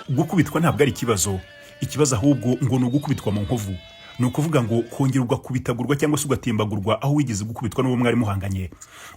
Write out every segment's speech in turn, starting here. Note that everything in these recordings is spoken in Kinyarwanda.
Gukubitwa ntabwo ari ikibazo. Ikibazo ahubwo ngo ni ugukubitwa mu nkovu, ni ukuvuga ngo kongera ugakubitagurwa cyangwa se ugatembagurwa aho wigeze gukubitwa n'uwo mwari muhanganye.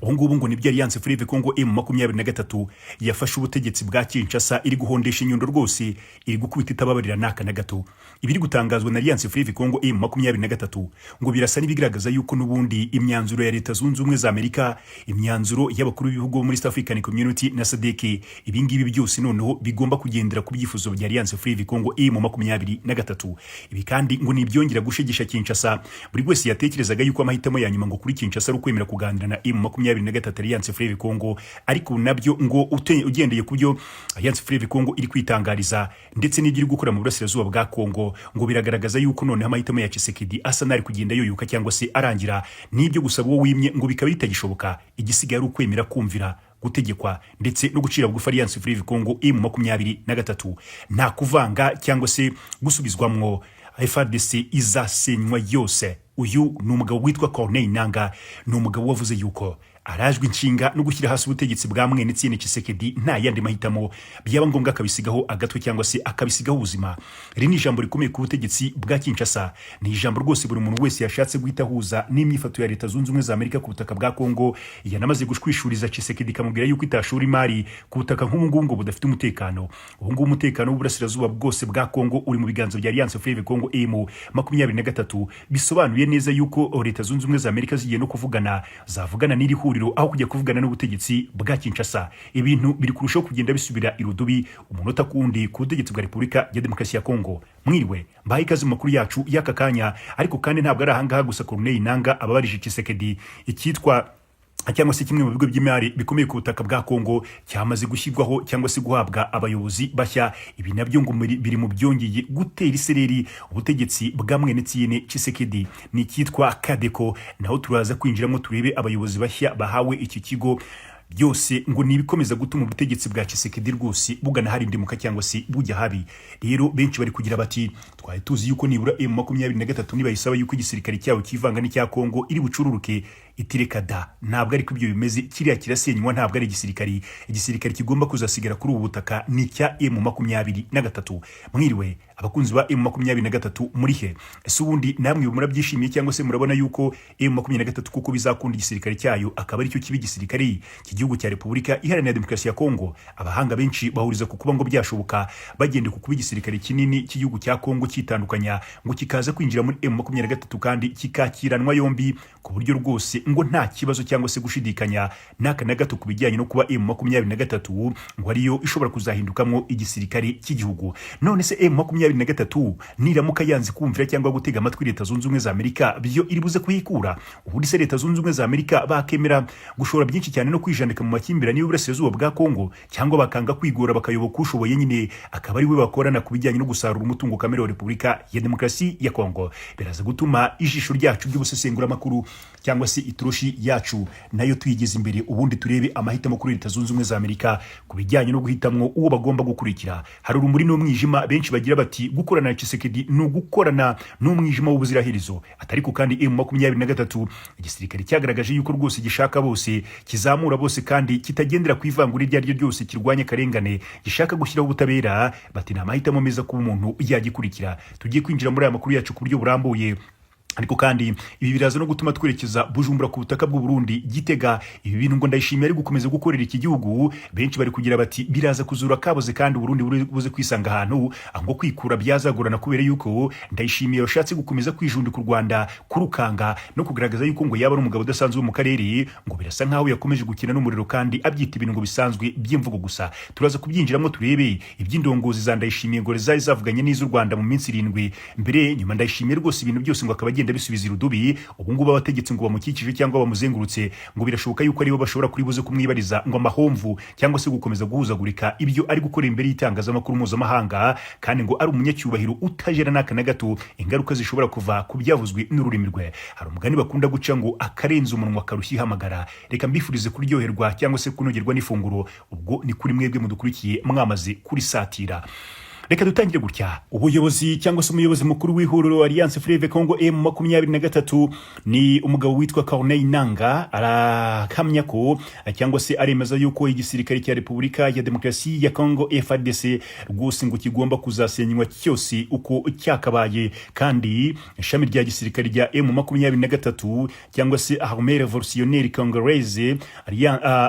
Ubu ngubu ngo nibyo Alliance Fleuve Congo M23 yafashe ubutegetsi bwa Kinshasa, iri guhondesha inyundo rwose, iri gukubita itababarira n'aka na gato. Ibiri gutangazwa na Alliance Fleuve Congo M23 ngo birasa n'ibigaragaza yuko n'ubundi imyanzuro ya Leta Zunze Ubumwe za Amerika, imyanzuro y'abakuru b'ibihugu bo muri East African Community na SADC, ibi ngibi byose noneho bigomba kugendera ku byifuzo bya Alliance Fleuve Congo M23. Ibi kandi ngo ni ibyongera gushegesha Kinshasa. Buri wese yatekerezaga yuko amahitamo ya nyuma ngo kuri Kinshasa ari ukwemera kuganira na M23 Alliance Fleuve Congo, ariko nabyo ngo ugendeye ku byo Alliance Fleuve Congo iri kwitangariza ndetse n'ibyo iri gukora mu burasirazuba bwa Congo, ngo biragaragaza yuko noneho amahitamo ya Tshisekedi asa n'ari kugenda yoyuka cyangwa se arangira, n'ibyo gusaba uwo wimye ngo bikaba bitagishoboka. Igisigaye ari ukwemera kumvira, gutegekwa ndetse no gucira bugufi Alliance Fleuve Congo M23, nta kuvanga cyangwa se gusubizwamwo. FARDC izasenywa yose. Uyu ni umugabo witwa Corneille Nanga, ni umugabo wavuze yuko arajwe inshinga no gushyira hasi ubutegetsi bwa mwene Etienne Tshisekedi, nta yandi mahitamo, byaba ngombwa akabisigaho agatwe cyangwa se akabisigaho ubuzima. Iri ni ijambo rikomeye ku butegetsi bwa Kinshasa, ni ijambo rwose buri muntu wese yashatse guhita ahuza n'imyifato ya Leta Zunze Ubumwe za Amerika ku butaka bwa Kongo, yanamaze gushwishuriza Tshisekedi ikamubwira yuko itashora imari ku butaka nk'ubu ngubu ngo budafite umutekano. Ubu ngubu umutekano w'uburasirazuba bwose bwa Kongo uri mu biganza bya Alliance Fleuve Congo M23, bisobanuye neza yuko Leta Zunze Ubumwe za Amerika zigiye no kuvugana, zavugana n'iri huriro aho kujya kuvugana n'ubutegetsi bwa Kinshasa. Ibintu biri kurushaho kugenda bisubira irudubi umunota kundi ku butegetsi bwa Repubulika ya Demokarasi ya Kongo. Mwiriwe, mbahaye ikaze mu makuru yacu y'aka kanya. Ariko kandi ntabwo ari ahangaha gusa Corneille Nanga ababarije Tshisekedi. Icyitwa cyangwa se kimwe mu bigo by'imari bikomeye ku butaka bwa Kongo cyamaze gushyirwaho cyangwa se guhabwa abayobozi bashya. Ibi nabyo ngo biri mu byongeye gutera isereri ubutegetsi bwa mwene Etienne Tshisekedi. Ni icyitwa Cadeko, naho turaza kwinjiramo turebe abayobozi bashya bahawe iki kigo. Byose ngo ni ibikomeza gutuma ubutegetsi bwa Tshisekedi rwose bugana harindimuka cyangwa se bujya habi. Rero benshi bari kugira bati: "Twari tuzi yuko nibura M23 nibayisaba yuko igisirikare cyabo kivanga n'icya Kongo iri bucururuke itireka da." Ntabwo ariko ibyo bimeze. Kiriya kirasenywa, ntabwo ari igisirikari. Igisirikare kigomba kuzasigara kuri ubu butaka ni icya M23. Mwiriwe, abakunzi ba M23 muri he? Ese ubundi namwe murabyishimiye cyangwa se murabona yuko M23 kuko bizakunda igisirikare cyayo akaba aricyo kiba igisirikare cy'igihugu cya Repubulika Iharanira Demokarasi ya Kongo? Abahanga benshi bahuriza ku kuba ngo byashoboka, bagendeye ku kuba igisirikare kinini cy'igihugu cya Kongo cyitandukanya ngo kikaza kwinjira muri M23 kandi kikakiranwa yombi, ku buryo rwose ngo nta kibazo cyangwa se gushidikanya n'aka na gato ku bijyanye no kuba M23 ngo ariyo ishobora kuzahindukamwo igisirikare cy'igihugu. None se M23 niramuka yanze kumvira cyangwa gutega amatwi Leta Zunze Ubumwe za Amerika, byo iri buze kuhikura? Ubundi se Leta Zunze Ubumwe za Amerika bakemera gushora byinshi cyane no kwijandika mu makimbirane y'uburasirazuba bwa Kongo, cyangwa bakanga kwigora bakayoboka ushoboye nyine akaba ari we bakorana ku bijyanye no gusarura umutungo kamere wa Repubulika ya Demokarasi ya Kongo? Biraza gutuma ijisho ryacu ry'ubusesenguramakuru cyangwa se itoroshi yacu nayo tuyigeze imbere, ubundi turebe amahitamo kuri Leta Zunze Ubumwe za Amerika ku bijyanye no guhitamwo uwo bagomba gukurikira. Hari urumuri n'umwijima. Benshi bagira bati: "Gukorana na Tshisekedi ni ugukorana n'umwijima w'ubuziraherezo." Atariko kandi M23 igisirikare cyagaragaje yuko rwose gishaka bose, kizamura bose, kandi kitagendera ku ivangura iryo ari ryo ryose, kirwanya akarengane, gishaka gushyiraho ubutabera. Bati: "Ni amahitamo meza kuba umuntu yagikurikira." Tugiye kwinjira muri aya makuru yacu ku buryo burambuye. Ariko kandi ibi biraza no gutuma twerekeza Bujumbura ku butaka bw'u Burundi, Gitega. Ibi bintu ngo Ndayishimiye ari gukomeza gukorera iki gihugu, benshi bari kugira bati: "Biraza kuzura kabuze kandi Burundi buri buze kwisanga ahantu ngo kwikura byazagorana," kubera yuko Ndayishimiye washatse gukomeza kwijundika u Rwanda, kurukanga no kugaragaza yuko ngo yaba ari umugabo udasanzwe mu karere. Ngo birasa nkaho yakomeje gukina n'umuriro kandi abyita ibintu ngo bisanzwe by'imvugo gusa. Turaza kubyinjiramo turebe iby'indongozi za Ndayishimiye ngo zari zavuganye n'iz'u Rwanda mu minsi 7 mbere. Nyuma Ndayishimiye rwose ibintu byose ngo akaba agenda bisubiza irudubi. Ubu ngubu abategetsi ngo bamukikije cyangwa bamuzengurutse ngo birashoboka yuko aribo bashobora kuri buze kumwibariza ngo amahomvu cyangwa se gukomeza guhuzagurika ibyo ari gukora imbere y'itangazamakuru mpuzamahanga, kandi ngo ari umunyacyubahiro utajera n'aka na gato ingaruka zishobora kuva ku byavuzwe n'ururimi rwe. Hari umugani bakunda guca ngo: "Akarenze umunwa karushya ihamagara." Reka mbifurize kuryoherwa cyangwa se kunogerwa n'ifunguro. Ubwo ni kuri mwebwe mudukurikiye mwamaze kurisatira. Reka dutangire gutya. Ubuyobozi cyangwa se umuyobozi mukuru w'ihuriro Alliance Fleuve Congo M23 ni umugabo witwa Corneille Nanga, arahamya ko cyangwa se aremeza yuko igisirikare cya Repubulika ya Demokarasi ya Congo FARDC rwose ngo kigomba kuzasenywa cyose uko cyakabaye, kandi ishami rya gisirikare rya M23 cyangwa se Armée Révolutionnaire Congolaise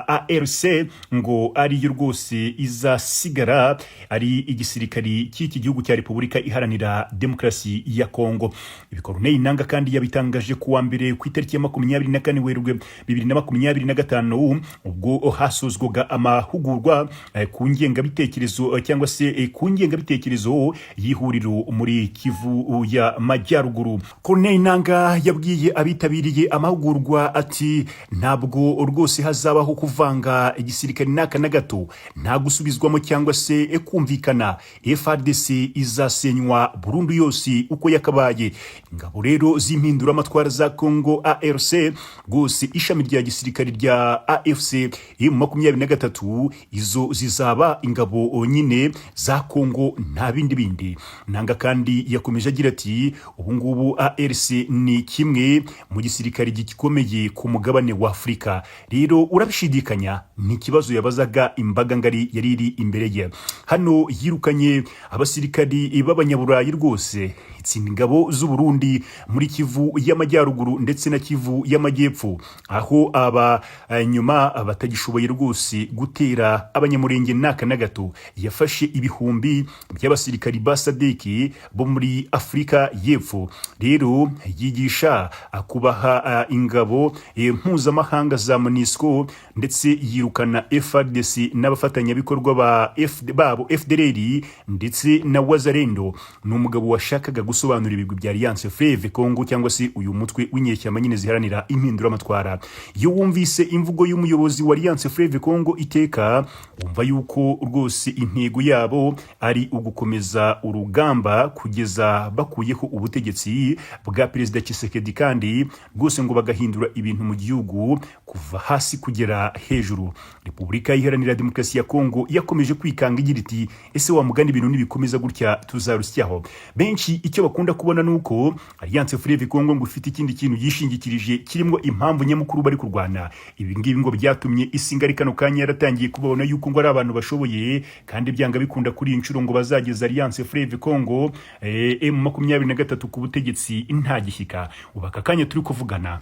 ARC ngo ariyo rwose izasigara ari igisirikari cy'iki gihugu cya Repubulika Iharanira Demokarasi ya Kongo. Ibi Corneille Nanga kandi yabitangaje kuwa mbere ku itariki ya 24 Werurwe 2025, ubwo hasozwaga amahugurwa ku ngengabitekerezo cyangwa se ku ngengabitekerezo y'ihuriro muri Kivu ya Majyaruguru. Corneille Nanga yabwiye abitabiriye amahugurwa ati: "Ntabwo rwose hazabaho kuvanga igisirikare n'aka na gato, nta gusubizwamo cyangwa se kumvikana. FARDC izasenywa burundu yose uko yakabaye. Ingabo rero z'impinduramatwara za Congo ARC, rwose ishami rya gisirikare rya AFC M23, izo zizaba ingabo nyine za Congo, nta bindi bindi." Nanga kandi yakomeje agira ati: "Ubu ngubu ARC ni kimwe mu gisirikare gikomeye ku mugabane wa Afurika. Rero urabishidikanya?" Ni ikibazo yabazaga imbaga ngari yari iri imbere ye. Hano yirukanye abasirikari b'abanyaburayi rwose, itsinda ingabo z'u Burundi muri Kivu y'Amajyaruguru ndetse na Kivu y'Amajyepfo, aho aba nyuma batagishoboye rwose gutera Abanyamurenge n'aka na gato. Yafashe ibihumbi by'abasirikari ba SADC bo muri Afurika y'Epfo, rero yigisha kubaha ingabo mpuzamahanga za MONUSCO, ndetse yirukana FARDC n'abafatanyabikorwa babo FDLR ndetse na Wazalendo. Ni umugabo washakaga gusobanura ibigwi bya Alliance Fleuve Congo cyangwa se uyu mutwe w'inyeshyamba nyine ziharanira impinduramatwara. Iyo wumvise imvugo y'umuyobozi wa Alliance Fleuve Congo, iteka wumva yuko rwose intego yabo ari ugukomeza urugamba kugeza bakuyeho ubutegetsi bwa Perezida Tshisekedi, kandi rwose ngo bagahindura ibintu mu gihugu kuva hasi kugera hejuru. Repubulika Iharanira Demokarasi ya Kongo yakomeje kwikanga igira iti: "Ese wa mugani, ibintu nibikomeza gutya tuzarusyaho?" Benshi icyo bakunda kubona ni uko Alliance Fleuve Congo ngo ifite ikindi kintu yishingikirije kirimo impamvu nyamukuru bari kurwana. Ibi ngibi ngo byatumye isi ngari kano kanya yaratangiye kubabona yuko ngo ari abantu bashoboye, kandi byanga bikunda kuri iyi nshuro ngo bazageza Alliance Fleuve Congo M23 ku butegetsi nta gishyika. Ubu aka kanya turi kuvugana,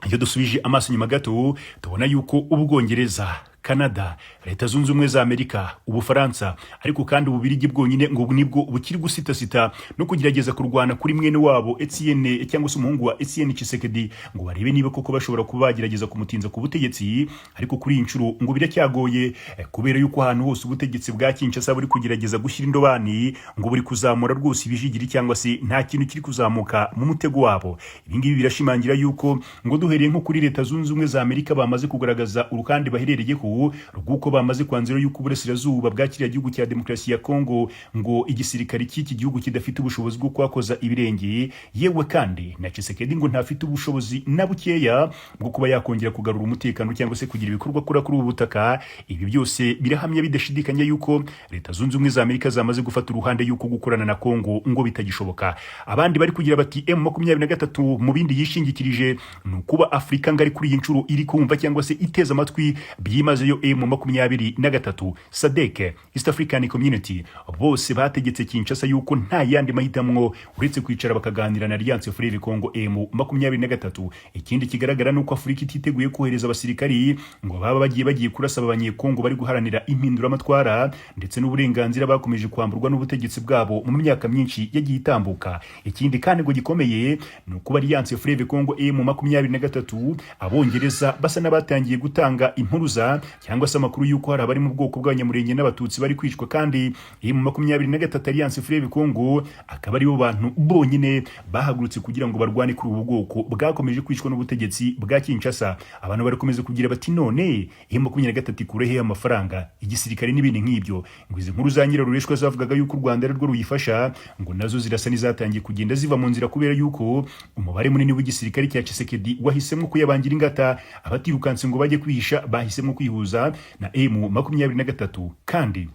iyo dusubije amaso inyuma gato, tubona yuko Ubwongereza, Canada, Leta Zunze Ubumwe za Amerika, Ubufaransa, ariko kandi Ububirigi bwonyine ngo nibwo bukiri gusitasita no kugerageza kurwana kuri mwene wabo Etienne cyangwa se umuhungu wa Etienne Tshisekedi, ngo barebe niba koko bashobora kuba bagerageza kumutinza ku butegetsi. Ariko kuri iyi nshuro ngo biracyagoye, kubera yuko ahantu hose ubutegetsi bwa Kinshasa buri kugerageza gushyira indobani ngo buri kuzamura rwose ibijigiri cyangwa se nta kintu kiri kuzamuka mu mutego wabo. Ibi ngibi birashimangira yuko ngo duhereye nko kuri Leta Zunze Ubumwe za Amerika, bamaze kugaragaza urukandi baherereyeho rw'uko bamaze kwanzura yuko uburasirazuba bwa kiriya gihugu cya Demokarasi ya Kongo ngo igisirikare cy'iki gihugu kidafite ubushobozi bwo kuhakoza ibirenge. Yewe kandi na Tshisekedi ngo ntafite ubushobozi na bukeya bwo kuba yakongera kugarura umutekano cyangwa se kugira ibikorwa akora kuri ubu butaka. Ibi byose birahamya bidashidikanya yuko Leta Zunze Ubumwe za Amerika zamaze gufata uruhande yuko gukorana na Kongo ngo bitagishoboka. Abandi bari kugira bati: M23 mu bindi yishingikirije ni ukuba Afurika ngari kuri iyi nshuro iri kumva cyangwa se iteza amatwi byimazeyo M23. SADC, East African Community, bose bategetse Kinshasa yuko nta yandi mahitamwo uretse kwicara bakaganira na Alliance Fleuve Congo M23. Ikindi kigaragara ni uko Afurika ititeguye kohereza abasirikari ngo baba bagiye kurasa aba Banyekongo bari guharanira impinduramatwara ndetse n'uburenganzira bakomeje kwamburwa n'ubutegetsi bwabo mu myaka myinshi yagiye itambuka. Ikindi kandi ngo gikomeye ni ukuba Alliance Fleuve Congo M23, Abongereza basa n'abatangiye gutanga impuruza cyangwa se amakuru y'uko hari abari mu bwoko bw'Abanyamurenge n'Abatutsi bari kwicwa, kandi M23 Alliance Fleuve Congo akaba aribo bantu bonyine bahagurutse kugira ngo barwane kuri ubu bwoko bwakomeje kwicwa n'ubutegetsi bwa Kinshasa. Abantu barakomeza kugira bati: "None M23 ikure he amafaranga, igisirikare n'ibindi nk'ibyo?" Ngo izi nkuru za nyirarureshwa zavugaga yuko u Rwanda ari rwo ruyifasha, ngo nazo zirasa n'izatangiye kugenda ziva mu nzira, kubera yuko umubare munini w'igisirikare cya Tshisekedi wahisemo kuyabangira ingata. Abatirukanse ngo bajye kwihisha bahisemo kwihuza na M23 kandi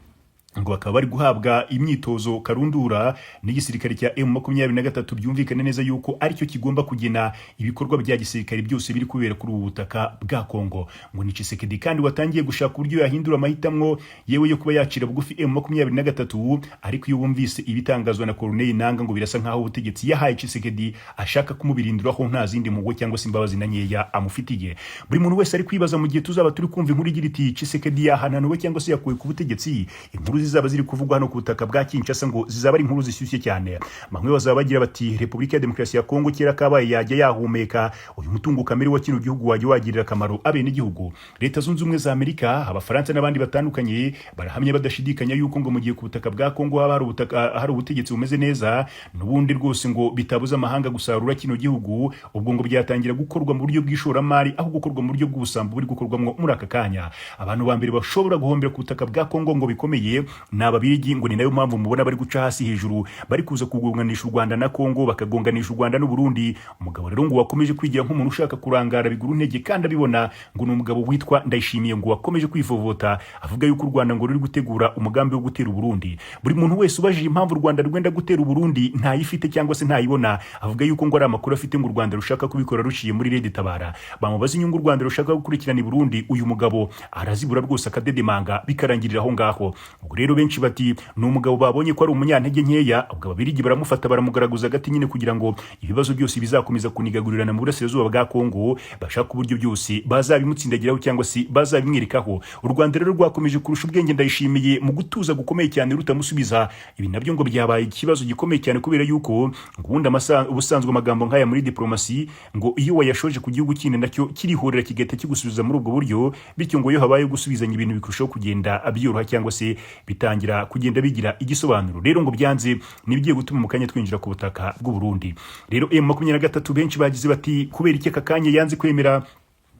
Ngo bakaba bari guhabwa imyitozo karundura n'igisirikare cya M23. Byumvikane neza yuko aricyo kigomba kugena ibikorwa bya gisirikare byose biri kubera kuri ubu butaka bwa Kongo. Ngo ni Tshisekedi kandi watangiye gushaka uburyo yahindura amahitamo yewe yo kuba yacira bugufi M23. Ariko iyo wumvise ibitangazwa na Corneille Nanga, ngo birasa nkaho ubutegetsi yahaye Tshisekedi ashaka kumubirinduraho, nta zindi mpuhwe cyangwa se imbabazi na nkeya amufitiye. Buri muntu wese ari kwibaza, mu gihe tuzaba turi kumva inkuru igira iti "Tshisekedi yahananiwe cyangwa se yakuwe ku butegetsi", inkuru zizaba ziri kuvugwa hano ku butaka bwa Kinshasa ngo zizaba ari inkuru zishyushye cyane. Bamwe bazaba bagira bati "Repubulika ya Demokarasi ya Kongo kera kabaye yajya yahumeka, uyu mutungo kamere wa kino gihugu wajya wagirira akamaro abenegihugu." Leta Zunze Ubumwe za Amerika, Abafaransa n'abandi batandukanye barahamya badashidikanya yuko ngo mu gihe ku butaka bwa Kongo haba hari ubutaka, hari ubutegetsi bumeze neza, n'ubundi rwose ngo bitabuza amahanga gusarura kino gihugu. Ubwo ngo byatangira gukorwa mu buryo bw'ishoramari aho gukorwa mu buryo bw'ubusambo buri gukorwamo muri aka kanya. Abantu ba mbere bashobora guhombera ku butaka bwa Kongo ngo bikomeye ni Ababirigi. Ngo ni nayo mpamvu mubona bari guca hasi hejuru, bari kuza kugonganisha u Rwanda na Kongo, bakagonganisha u Rwanda n'u Burundi. Umugabo rero ngo wakomeje kwigira nk'umuntu ushaka kurangara bigura intege kandi abibona, ngo ni umugabo witwa Ndayishimiye, ngo wakomeje kwivovota avuga yuko u Rwanda ngo ruri gutegura umugambi wo gutera u Burundi. Buri muntu wese ubajije impamvu u Rwanda rwenda gutera u Burundi, ntayifite cyangwa se ntayibona. Avuga yuko ngo ari amakuru afite, ngo u Rwanda rushaka kubikora ruciye muri RED Tabara. Bamubaza inyungu u Rwanda rushaka gukurikirana i Burundi, uyu mugabo arazibura rwose, akadedemanga, bikarangirira aho ngaho. Ubwo rero benshi bati ni umugabo babonye ko ari umunyantege nkeya, ubwo Ababirigi baramufata baramugaragaza agati nyine, kugira ngo ibibazo byose bizakomeza kunigagurirana mu burasirazuba bwa Kongo bashaka uburyo byose bazabimutsindagiraho cyangwa se bazabimwerekaho. U Rwanda rero rwakomeje kurusha ubwenge Ndayishimiye mu gutuza gukomeye cyane rutamusubiza. Ibi nabyo ngo byabaye ikibazo gikomeye cyane, kubera yuko ngo ubundi ubusanzwe amagambo nk'aya muri diplomasi, ngo iyo wayashoje ku gihugu kindi, nacyo kirihorera kigahita kigusubiza muri ubwo buryo. Bityo ngo iyo habaye gusubizanya, ibintu bikurushaho kugenda byoroha cyangwa se bitangira kugenda bigira igisobanuro. Rero ngo byanze nibigiye gutuma mu kanya twinjira ku butaka bw'u Burundi. Rero M23, benshi bagize bati kubera iki aka kanya yanze kwemera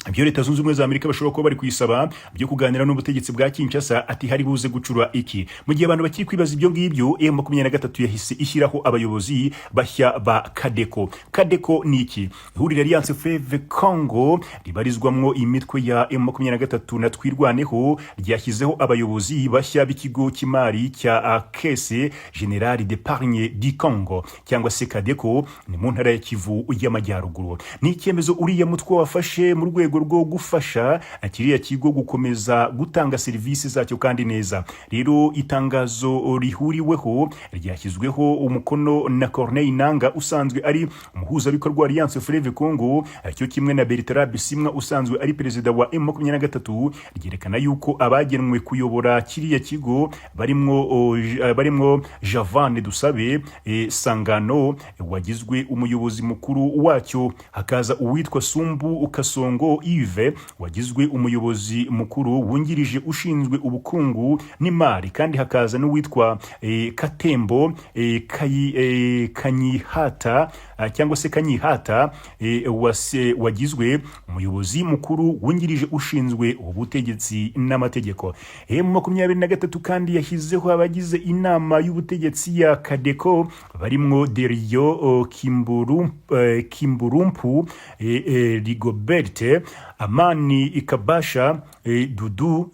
ibyo Leta Zunze Ubumwe za Amerika bashobora kuba bari kuyisaba byo kuganira n'ubutegetsi bwa Kinshasa? Ati hari buze gucura iki? Mu gihe abantu bakiri kwibaza ibyo ngibyo, M23 yahise ishyiraho abayobozi bashya ba Kadeko. Kadeko ni iki? Ihuriro Alliance Fleuve Congo ribarizwamwo imitwe ya M23 na Twirwaneho ryashyizeho abayobozi bashya b'ikigo cy'imari cya Caisse Générale d'Épargne du Congo cyangwa se Kadeko, ni mu ntara ya Kivu y'Amajyaruguru. Ni icyemezo uriya mutwe wafashe mu rwego rwo gufasha kiriya kigo gukomeza gutanga serivisi zacyo kandi neza. Rero itangazo rihuriweho ryashyizweho umukono na Corneille Nanga usanzwe ari umuhuzabikorwa wa Alliance Fleuve Congo, cyo kimwe na Bertrand Bisimwa usanzwe ari perezida wa M23, ryerekana yuko abagenwe kuyobora kiriya kigo barimwo Javan Dusabe Sangano wagizwe umuyobozi mukuru wacyo, hakaza uwitwa Sumbu Kasongo Yves wagizwe umuyobozi mukuru wungirije ushinzwe ubukungu n'imari, kandi hakaza n'uwitwa Katembo Kanyihata cyangwa se Kanyihata wagizwe umuyobozi mukuru wungirije ushinzwe ubutegetsi n'amategeko. M23 kandi yashyizeho abagize inama y'ubutegetsi ya Kadeko, barimwo Derio Kimburumpu Rigobert, Amani Ikabasha, Dudu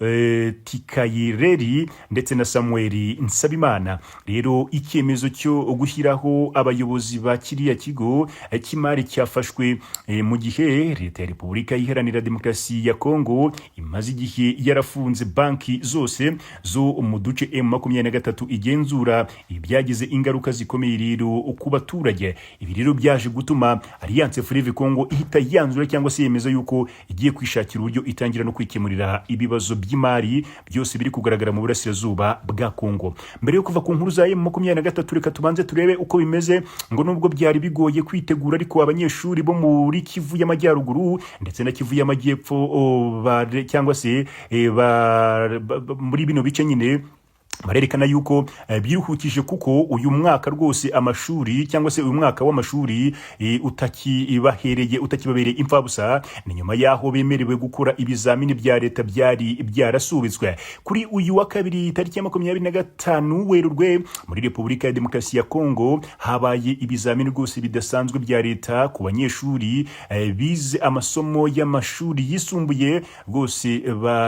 Tikayireri ndetse na Samuel Nsabimana. Rero icyemezo cyo gushyiraho abayobozi ba kiriya kigo cy'imari cyafashwe mu gihe Leta ya Repubulika Iharanira Demokarasi ya Kongo imaze igihe yarafunze banki zose zo mu duce M23 igenzura. Ibi byagize ingaruka zikomeye rero ku baturage. Ibi rero byaje gutuma Alliance Fleuve Congo ihita yanzura cyangwa se yemeza yuko igiye kwishakira uburyo itangira no kwikemurira ibibazo by'imari byose biri kugaragara mu burasirazuba bwa Kongo. Mbere yo kuva ku nkuru za M23, reka tubanze turebe uko bimeze. Ngo nubwo byari bigoye kwitegura, ariko abanyeshuri bo muri Kivu y'Amajyaruguru ndetse na Kivu y'Amajyepfo cyangwa se muri bino bice nyine barerekana yuko biruhukije, kuko uyu mwaka rwose amashuri cyangwa se uyu mwaka w'amashuri utakibahereye, utakibabereye imfabusa. Ni nyuma y'aho bemerewe gukora ibizamini bya leta byari byarasubitswe. Kuri uyu wa kabiri, tariki ya 25 Werurwe, muri Repubulika ya Demokarasi ya Kongo habaye ibizamini rwose bidasanzwe bya leta ku banyeshuri bize amasomo y'amashuri yisumbuye rwose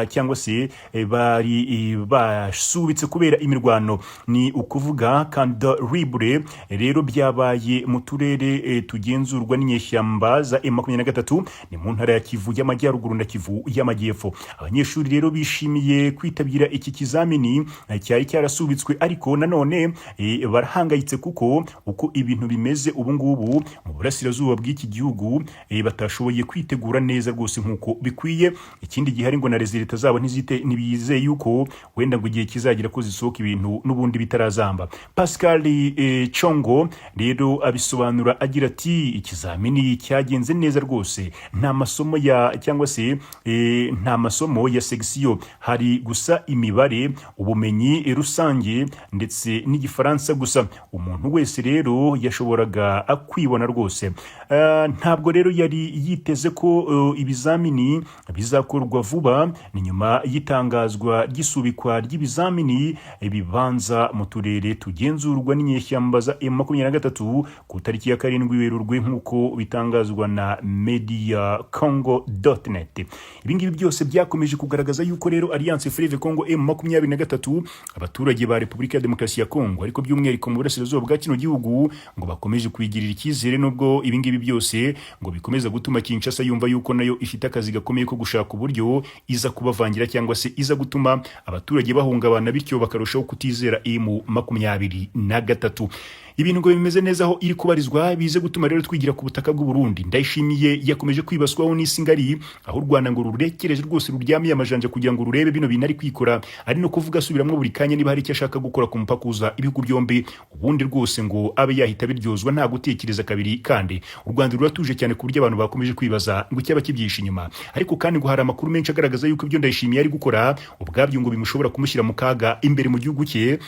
cyangwa se bari basubitse kubera kubera imirwano, ni ukuvuga camp libre. Rero byabaye mu turere tugenzurwa n'inyeshyamba za M23, ni mu ntara ya Kivu y'Amajyaruguru na Kivu y'Amajyepfo. Abanyeshuri rero bishimiye kwitabira iki kizamini cyari cyarasubitswe, ariko nanone barahangayitse kuko uko ibintu bimeze ubu ngubu mu burasirazuba bw'iki gihugu batashoboye kwitegura neza rwose nk'uko bikwiye. Ikindi gihe ngo na résultats zabo ntizite, ntibizeye yuko wenda ngo igihe kizagira ko zisohoka ibintu n'ubundi bitarazamba. Pascal Chongo rero abisobanura agira ati: "Ikizamini cyagenze neza rwose, nta masomo ya cyangwa se nta masomo ya section, hari gusa imibare, ubumenyi rusange ndetse n'Igifaransa gusa. Umuntu wese rero yashoboraga kwibona rwose." Ntabwo rero yari yiteze ko ibizamini bizakorwa vuba. Ni nyuma y'itangazwa ry'isubikwa ry'ibizamini bibanza mu turere tugenzurwa n'inyeshyamba za M23 ku tariki ya 7 Werurwe, nk'uko bitangazwa na mediacongo.net. Ibi ngibi byose byakomeje kugaragaza yuko rero Alliance Fleuve Congo M23, abaturage ba Repubulika ya Demokarasi ya Congo, ariko by'umwihariko mu burasirazuba bwa kino gihugu, ngo bakomeje kwigirira icyizere, nubwo ibi ngibi byose ngo bikomeza gutuma Kinshasa yumva yuko nayo ifite akazi gakomeye ko gushaka uburyo iza kubavangira cyangwa se iza gutuma abaturage bahungabana, bityo bakarushaho kutizera M23. Ibintu ngo bimeze neza aho iri kubarizwa. Bize gutuma rero twigira ku butaka bw'u Burundi. Ndayishimiye yakomeje kwibaswaho n'isi ngari, aho u Rwanda ngo rurekereje rwose, ruryamiye amajanja kugira ngo rurebe bino bintu ari kwikora, ari no kuvuga asubiramwo buri kanya, niba hari icyo ashaka gukora ku mupaka uza ibihugu byombi, ubundi rwose ngo abe yahita biryozwa nta gutekereza kabiri. Kandi u Rwanda ruratuje cyane ku buryo abantu bakomeje kwibaza ngo icyaba kibyihishe inyuma. Ariko kandi ngo hari amakuru menshi agaragaza yuko ibyo Ndayishimiye ari gukora ubwabyo ngo bimushobora kumushyira mu kaga imbere mu gihugu cye,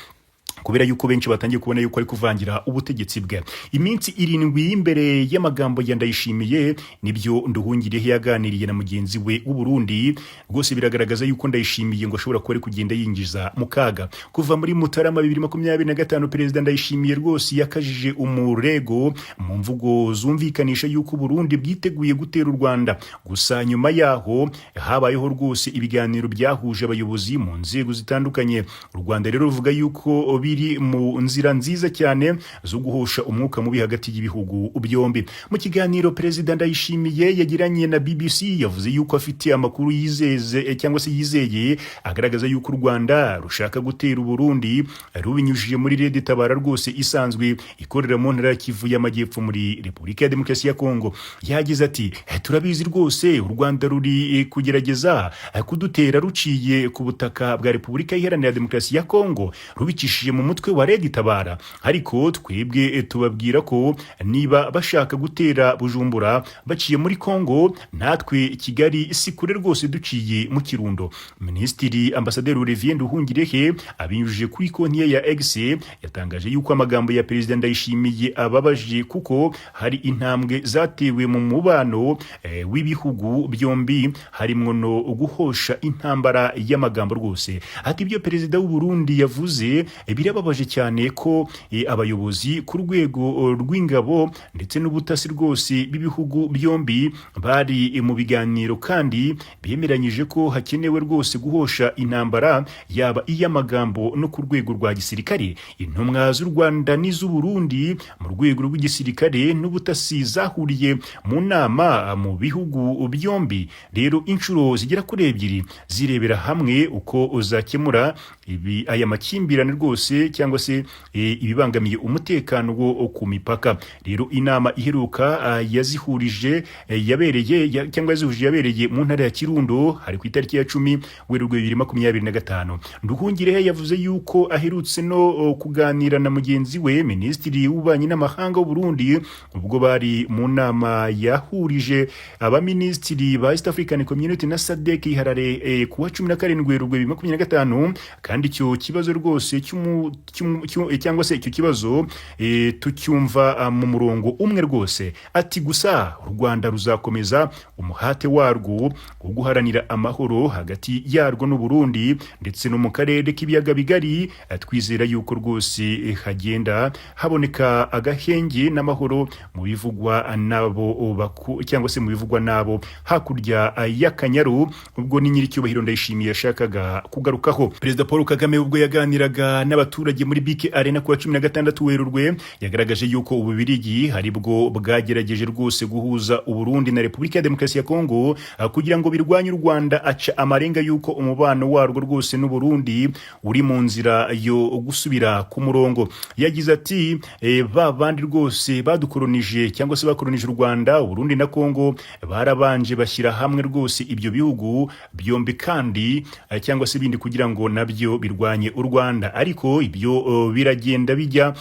kubera yuko benshi batangiye kubona yuko ari kuvangira ubutegetsi bwe. Iminsi 7 y'imbere y'amagambo ya Ndayishimiye nibyo Nduhungirehe yaganiriye na mugenzi we w'u Burundi, rwose biragaragaza yuko Ndayishimiye ngo ashobora kuba ari kugenda yinjiza mu kaga. Kuva muri Mutarama 2025, Perezida Ndayishimiye rwose yakajije umurego mu mvugo zumvikanisha yuko Burundi bwiteguye gutera u Rwanda. Gusa nyuma yaho habayeho rwose ibiganiro byahuje abayobozi mu nzego zitandukanye. U Rwanda rero ruvuga yuko biri mu nzira nziza cyane zo guhosha umwuka mubi hagati y'ibihugu byombi. Mu kiganiro Perezida Ndayishimiye yagiranye na BBC, yavuze yuko afite amakuru yizeze cyangwa se yizeye agaragaza yuko u Rwanda rushaka gutera u Burundi rubinyujije muri Red Tabara rwose isanzwe ikorera mu ntara ya Kivu y'Amajyepfo muri Repubulika ya Demokarasi ya Kongo. Yagize ati: "Turabizi rwose, u Rwanda ruri kugerageza kudutera ruciye ku butaka bwa Repubulika Iharanira Demokarasi ya Kongo, rubicishije mu mutwe wa Red Tabara. Ariko twebwe tubabwira ko niba bashaka gutera Bujumbura baciye muri Kongo, natwe Kigali si kure rwose duciye mu Kirundo." Minisitiri Ambasaderi Olivier Nduhungirehe, abinyujije kuri konti ye ya X, yatangaje yuko amagambo ya Perezida Ndayishimiye ababaje, kuko hari intambwe zatewe mu mubano w'ibihugu byombi, harimwo no guhosha intambara y'amagambo rwose. Ati: "Ibyo Perezida w'u Burundi yavuze birababaje cyane, ko abayobozi ku rwego rw'ingabo ndetse n'ubutasi rwose b'ibihugu byombi bari mu biganiro kandi bemeranyije ko hakenewe rwose guhosha intambara, yaba iy'amagambo no ku rwego rwa gisirikare. Intumwa z'u Rwanda n'iz'u Burundi mu rwego rw'igisirikare n'ubutasi zahuriye mu nama mu bihugu byombi rero inshuro zigera kuri ebyiri, zirebera hamwe uko zakemura ibi aya makimbirane rwose cyangwa se ibibangamiye umutekano wo ku mipaka. Rero inama iheruka yazihurije yabereye cyangwa yazihuje yabereye mu ntara ya Kirundo, hari ku itariki ya 10 Werurwe 2025." Nduhungirehe yavuze yuko aherutse no kuganira na mugenzi we, Minisitiri w'Ububanyi n'Amahanga w'u Burundi, ubwo bari mu nama yahurije abaminisitiri ba East African Community na SADC i Harare ku wa 17 Werurwe 2025. Kandi icyo kibazo rwose cy'umutekano cyangwa se icyo kibazo tucyumva mu murongo umwe rwose. Ati gusa u Rwanda ruzakomeza umuhate warwo wo guharanira amahoro hagati yarwo n'u Burundi ndetse no mu karere k'Ibiyaga Bigari. Twizera yuko rwose hagenda haboneka agahenge n'amahoro mu bivugwa nabo cyangwa se mu bivugwa nabo hakurya y'Akanyaru. Ubwo ni nyiricyubahiro Ndayishimiye yashakaga kugarukaho. Perezida Paul Kagame, ubwo yaganiraga n'abaturage muri BK Arena ku wa 16 Werurwe, yagaragaje yuko Ububirigi aribwo bwagerageje rwose guhuza Uburundi na Repubulika ya Demokarasi ya Kongo kugira ngo birwanye u Rwanda, aca amarenga yuko umubano warwo rwose n'Uburundi uri mu nzira yo gusubira ku murongo. Yagize ati ba bandi rwose badukoronije cyangwa se bakoronije u Rwanda, Uburundi na Kongo, barabanje bashyira hamwe rwose ibyo bihugu byombi kandi cyangwa se ibindi kugira ngo nabyo birwanye u Rwanda, ariko ibyo biragenda bijya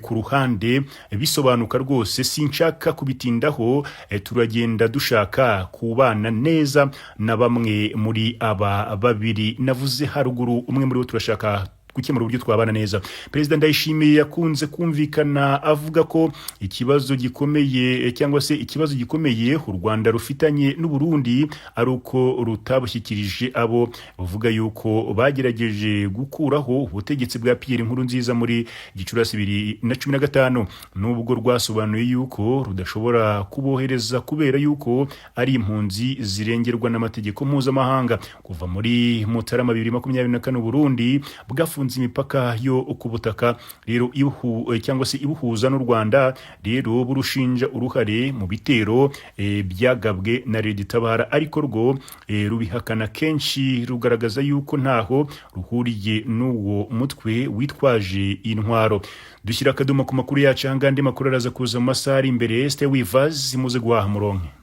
ku ruhande, bisobanuka rwose. Sinshaka kubitindaho. Turagenda dushaka kubana neza na bamwe muri aba babiri navuze haruguru, umwe muri bo turashaka gukemura uburyo twabana neza. Perezida Ndayishimiye yakunze kumvikana avuga ko ikibazo gikomeye cyangwa se ikibazo gikomeye u Rwanda rufitanye n'u Burundi ari uko rutabushyikirije abo bavuga yuko bagerageje gukuraho ubutegetsi bwa Pierre Nkurunziza muri Gicurasi 2015, nubwo rwasobanuye yuko rudashobora kubohereza kubera yuko ari impunzi zirengerwa n'amategeko mpuzamahanga. Kuva muri Mutarama 2024, Burundi bwafunze imipaka yo ku butaka rero ibuhu, cyangwa se ibuhuza n'u Rwanda, rero burushinja uruhare mu bitero byagabwe na Red Tabara, ariko rwo rubihakana kenshi, rugaragaza yuko ntaho ruhuriye n'uwo mutwe witwaje intwaro. Dushyira akadomo ku makuru yacu ahangaha. Andi makuru araza kuza mu masaha ari imbere. Stay with us, muze guhaha muronke.